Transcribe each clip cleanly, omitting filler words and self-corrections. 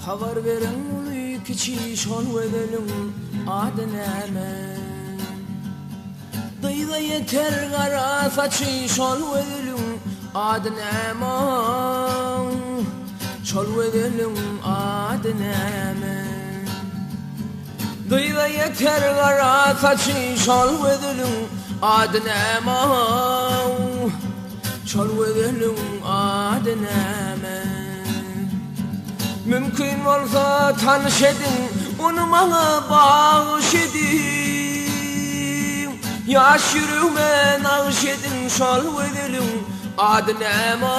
Habar beriň uly kiçi şol gözeliň ady näme? Dyza ýeter gara saçy şol gözeliň ady näme? Şol gözeliň ady näme? Dyza ýeter gara saçy şol gözeliň ady näme? Şol gözeliň ady näme? Mümkin bolsa tanyş ediň, ony maňa bagyş ediň. Ýaş ýüregime nagyş ediň şol gözeliň ady näme?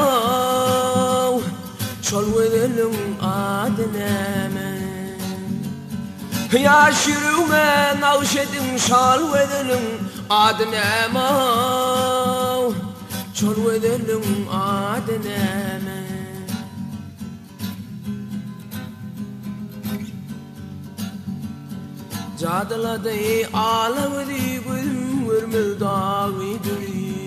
Şol gözeliň ady näme? Ýaş ýüregime nagyş ediň şol gözeliň ady näme? Şol gözeliň ady näme? Jadylady ala gözi gözüm görmez dagy düri.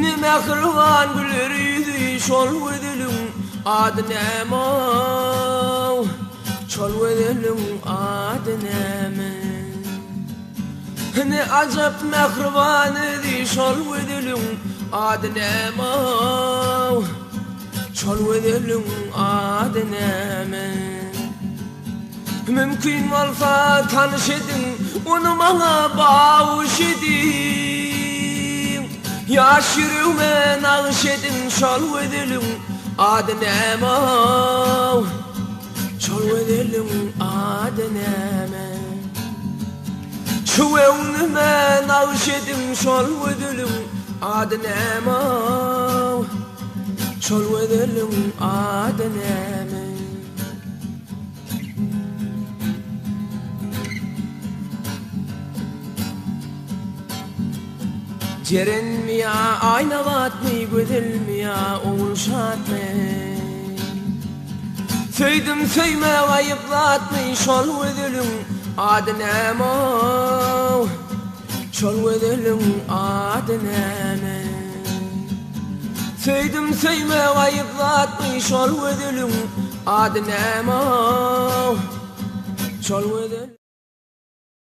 Ne mähriban güler ýüzi şol gözeliň ady näme? Şol gözeliň ady näme? Ne ajap mähriban özi şol gözeliň ady näme? Şol gözeliň ady näme? Mümkin bolsa tanyş ediň, ony maňa bagyş ediň. Ýaş ýüregime nagyş ediň şol gözeliň ady näme? Şol gözeliň ady näme? Şu göwnüme nagyş ediň şol gözeliň ady näme? Şol gözeliň ady näme? Jerenmi ýa Aýnabatmy, gözelmi ýa Ogulşatmy? Söýdüm söýmek aýyp zatmy, şol gözeliň ady näme-ow? Şol gözeliň ady näme? Söýdüm söýmek aýyp zatmy, şol gözeliň ady näme-ow? Şol gözel.